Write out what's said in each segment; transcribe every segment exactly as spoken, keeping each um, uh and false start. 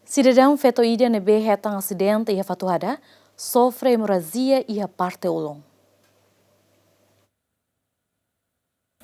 Sidadaun feto ida ne'ebé hetan asidente iha Fatuhada sofre emorajia iha parte ulun.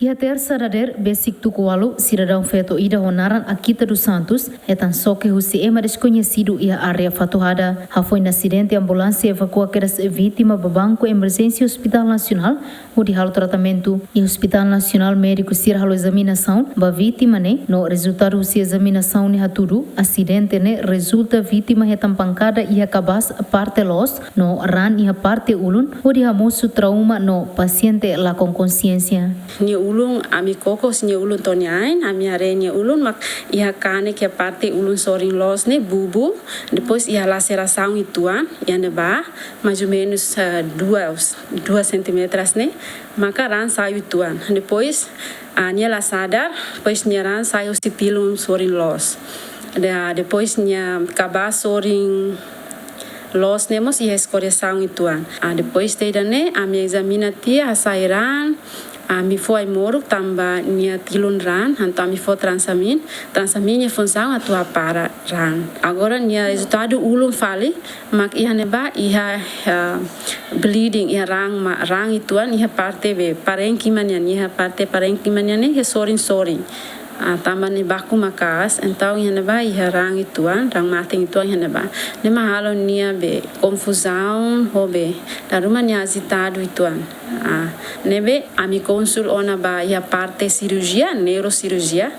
Iha Tersa dadeer, besik tuku ualu, sidadaun feto ida ho naran Akita dos Santos hetan xoke husi ema deskoñesidu iha área Fatuhada. Hafoin asidente, ambulánsia evakua kedas vítima ba banku emerjénsia Hospital Nasionál, hodi halo tratamentu. Iha Hospital Nasionál, médiku sira halo ezaminasaun ba vítima ne'e, no rezultadu husi ezaminasaun ne'e hatudu, asidente ne'e rezulta vítima hetan pankada iha kabaas parte loos, no raan iha parte ulun, hodi hamosu trauma no pasiente lakon konsiénsia. Nia ulun, ami koko husi nia ulun to'o nia ain, ami haree nia ulun mak iha kanek iha parte ulun sorin loos ne'e bubu, depois iha laserasaun uitoan iha ne'ebá, mais ou menos, ah, duas, duas centímetras ne'e, maka raan sai uitoan. Depois, ah, nia la sadar, depois nia raan sai husi tilun sorin loos. Da, depois nia kabaas sorin loos ne'e mós iha eskoriasaun uitoan. Ah, depois de ida-ne'e, ami ezamina tiha, hasai raan, ami fó ai-moruk tanba nia tilun raan, entaun ami fó transamin. Transamin nia funsaun atu hapara raan. Agora nia rezultadu ulun fali, mak iha ne'ebá iha, ah, bleeding, iha raan ma-, raan uitoan iha parte be parénkima nian, iha parte parénkima nian ne'e iha sorin-sorin. Ah, tanba ne'e baku maka'as, entaun iha ne'ebá iha raan uitoan, raan-maten uitoan iha ne'ebá. Ne'e mak halo nia be konfuzaun, ho be dala ruma nia ajitadu uitoan. Ah, ne'ebé ami konsul ona ba iha parte sirurjia, neurosirurjia.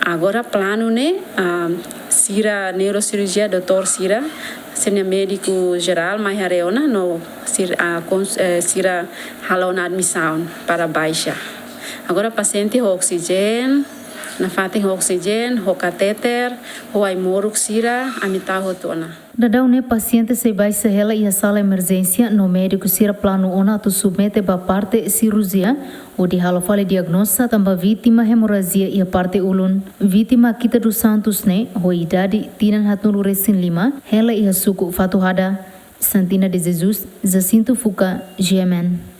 Agora planu ne'e, ah, sira neurosirurjia, doutór sira, sira-nia médiku jerál mai haree ona no sir-, ah, kons-, eh, sira halo ona admisaun para baixa. Agora pasiente ho oksijéniu, nafatin ho oksijéniu, ho katéter, ho ai-moruk sira, ami tau hotu ona. Daudaun ne'e pasiente sei baixa hela iha sala emerjénsia, no médiku sira planu ona atu submete ba parte sirurjia, hodi halo fali diagnóza tanba vítima emorajia iha parte ulun. Vítima Akita dos Santos ne'e, ho idade tinan haatnulu resin lima, hela iha suku Fatuhada. Santina de Jesus, Jacinto Fuca, G M N.